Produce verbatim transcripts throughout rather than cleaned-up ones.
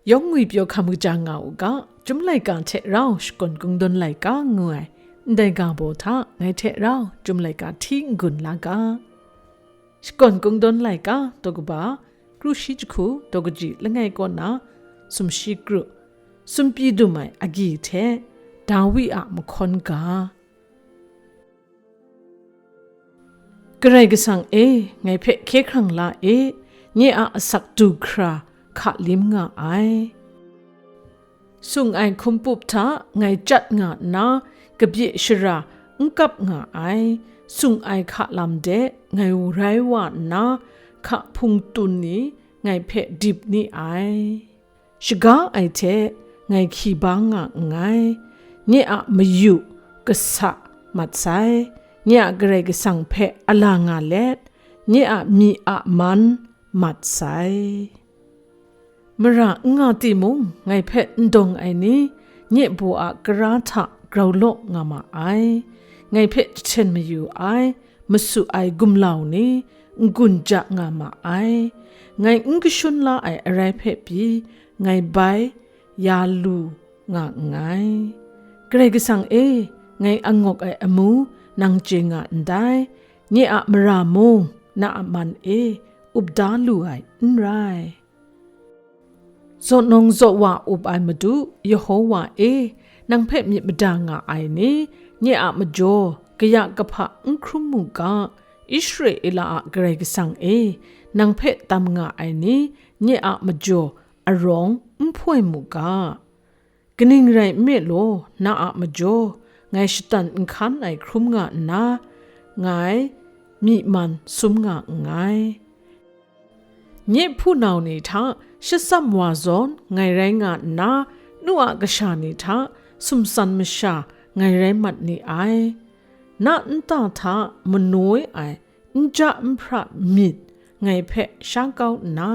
Yawng ngwipyaw hkam kaja nga u ga, Chyum laika hte rau Shakawn Kungdawn laika ngu ai ndai ga baw hta ngai hte rau Chyum laika hti n-gun la ga. Shakawn Kungdawn laika daw kaba, kru shi jahku daw kaji langai kaw na, sumshi kru, sumpyi dum ai agyi hte Dawi a mahkawn ga. Karai Kasang e, ngai hpe hkye hkrang la e, nye a asak du hkra hka lim nga ai. Sung ai hkum pup hta ngai chyat nga nna, kabye shara n kap nga ai, sung ai hka lam de ngai rai wa nna, hka hpung tun ni ngai hpe dip ni ai. Shaga ai hte ngai hki bang nga nngai, nye a mayu kasa mat sai, nye a Karai Kasang hpe a la nga let, nye a myi a man mat sai. Mara n nga timung, ngai hpe n dawng ai ni, nye baw a kara hta grau law nga ma ai. Ngai hpe jahten mayu ai, masu ai gumlau ni, n-gun ja nga ma ai. Ngai n kashun la ai arai hpe pyi, ngai bai ya lu nga nngai. Karai Kasang e, ngai angawk ai amu nang chye nga ndai, nye a mara mung na a man e up da lu ai n rai. Zaw nung zaw wa up ai Madu Yehowa e, nang hpe myit mada nga ai ni, nye a majaw kaya kahpa n hkrum mu ga, Israela a Karai Kasang e, nang hpe tam nga ai ni, nye a majaw arawng n hpoi mu ga. Kaning rai nme law, na a majaw ngai shatan n hkan ai hkrum nga nna, ngai myi man sum nga nngai. Nye hpunau ni hta shatsam wa zawn ngai rai nga nna, nu a kasha ni hta sumsan masha ngai rai mat ni ai. Na nta hta manoi ai n ja n hpra myit ngai hpe sha kau nna,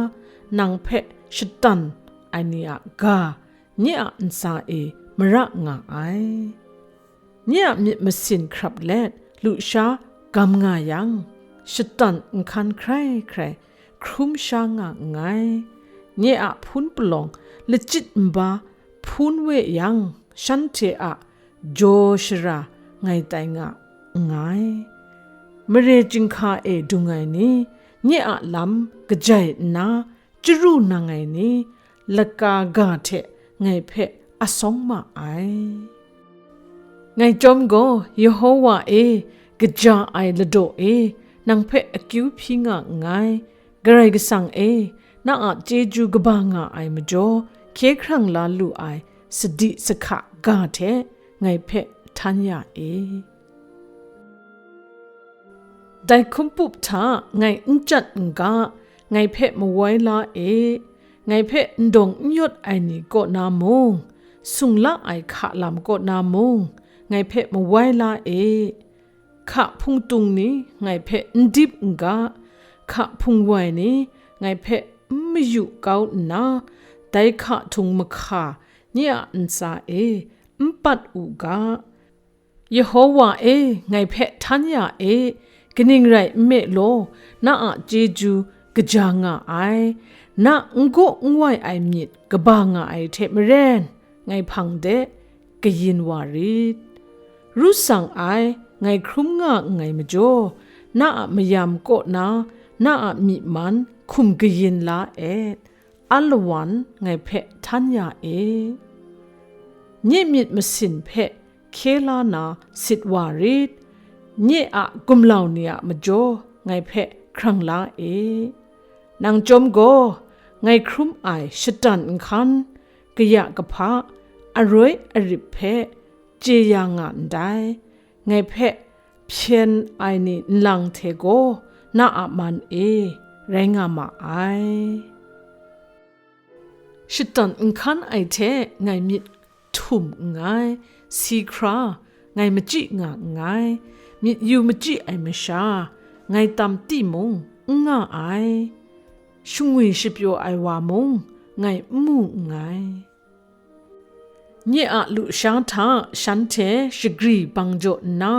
nang hpe shatan ai ni a ga nye a ntsa e mara nga ai. Nye a myit masin hkrap let lusha gam nga yang, shatan nhkan hkrai hkrai hkrum sha nga nngai. Nye a hpun palawng lachyit nba hpun we yang, shanhte a jaw shara ngai tai nga nngai. Mare chyinghka e dung ai ni, nye a lam kajai nna chyaru nang ai ni, laka ga hte ngai hpe asawng ma ai. Ngai chyawm gaw, Yehowa e, kaja ai ladaw e, nang hpe akyu hpyi nga nngai. Karai Kasang e, na a chyeju kaba nga ai majaw, hkye hkrang la lu ai sadi sahka ga hte ngai hpe htan ya e. Dai hkum pup hta ngai n chyat n ga, ngai hpe mawai la e, ngai hpe ndawng n yawt ai ni kaw na mung, sung la ai hka lam kaw na mung, ngai hpe mawai la e. Hka hpungtung ni ngai hpe n dip n ga, hka hpungwai ni ngai hpe n mayu kau nna, dai hka htung mahka nye a ntsa e n pat u ga. Yehowa e, ngai hpe htan ya e, kaning rai nme law, na a chyeju kaja nga ai, na n gaw n wai ai myit kaba nga ai hte maren, ngai hpang de kayin wa rit. Ru sang ai, ngai hkrum nga nngai majaw, na a mayam kaw na, na a myi man hkum kayin la et, alawan ngai hpe htan ya e. Nye myit masin hpe hkye la na sit wa rit, nye a gumlau ni a majaw ngai hpe hkrang la e. Nang chyawm gaw, ngai hkrum ai shatan nhkan, kaya kahpa, aroi arip hpe chye ya nga ndai, ngai hpe hpyen ai ni nlang hte gaw na a man e rai nga ma ai. Shatan nhkan ai hte ngai myit htum nngai, si hkra ngai machyi nga nngai, myit yu machyi ai masha ngai tam timung n nga ai, shangwi shapyaw ai wa mung ngai n mu nngai. Nye a lusha hta shanhte shagri bang jaw nna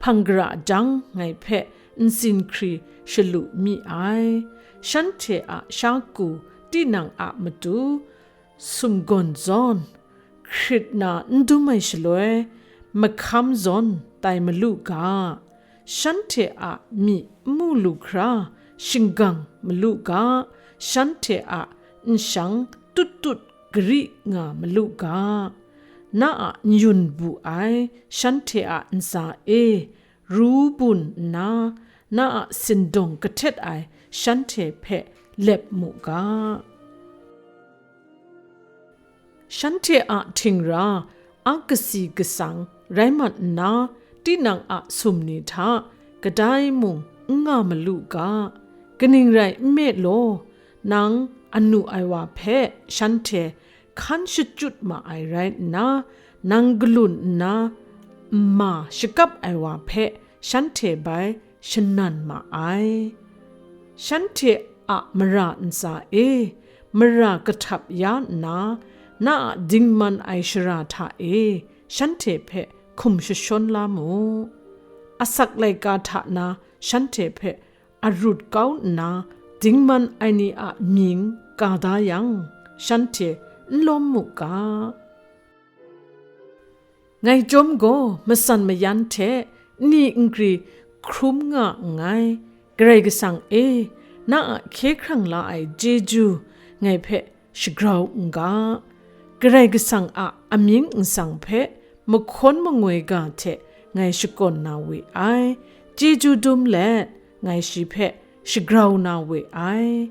hpang gara jang ngai hpe ntsin hkri shalu mi ai. Shanhte a sha ku tinang a matu sumgawn zawn, hkrit na n dum ai shaloi, mahkam zawn tai malu ga, shanhte a myi n mu lu hkra, shinggang malu ga, shanhte a nshang tut tut gari nga malu ga, na a n-yun bu ai shanhte a ntsa e ru bun nna, na a sindawng kahtet ai shanhte hpe lep mu ga. Shanhte a htingra a kasi kasang rai mat nna, tinang a sum ni hta kadai mung n nga malu ga. Kaning rai nme law, nang anu ai wa hpe shanhte hkan shachyut ma ai rai nna, nang galun nna nma shakap ai wa hpe shanhte bai shanan ma ai. Shanhte a mara ntsa e mara kahtap ya nna, na a dingman ai shara hta e shanhte hpe hkum jashawn la mu. Asak laika hta na shanhte hpe arut kau nna, dingman ai ni a mying ka da yang, shanhte n lawm mu ga. Ngai chyawm gaw matsan mayan hte nni nkri hkrum nga nngai. Karai Kasang e, na a hkye hkrang la ai chyeju ngai hpe shagrau n ga. Karai Kasang a amying nsang hpe mahkawn mangoi ga hte ngai shakawn na we ai. Chyeju dum let, ngai shi hpe shagrau na we ai.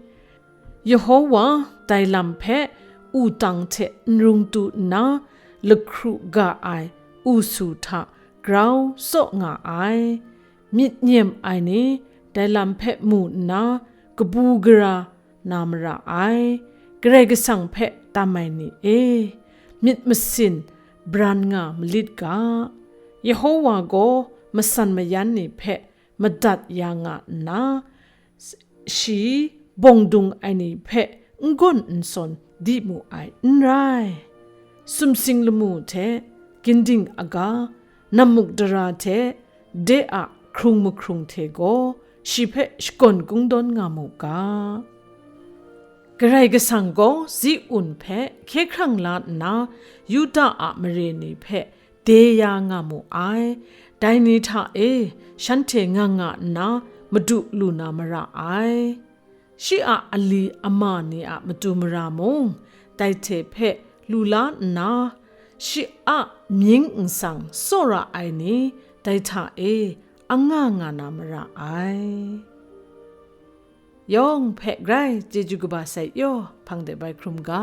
Yehowa dai lam hpe wudang hte n rung tu nna, lahkru ga ai usu hta grau tsaw nga ai. Myit nyem ai ni dai lam hpe mu nna, kabu gara na mara ai. Karai Kasang hpe tam ai ni e, myit masin bran nga malit ga. Yehowa gaw matsan mayan ni hpe madat ya nga nna, shi bawng dung ai ni hpe n gawn n sawn di mu ai n rai. Sumsing lamu hte ginding aga, namuk dara hte de a hkrung mahkrung hte gaw shi hpe shakawn kungdawn nga mu ga. Karai Kasang gaw zi-un hpe hkye hkrang la nna, Yuda a mare ni hpe de ya nga mu ai. Dai ni hta e shanhte nga nga nna madu lu na mara ai. Shi a ali ama ni a matu mara mung, dai hte hpe lu la nna, shi a mying nsang tsawra ai ni, dai hta e anga nga na mara ai. Yawng hpe grai chyeju kaba sai yaw hpang de bai hkrum ga.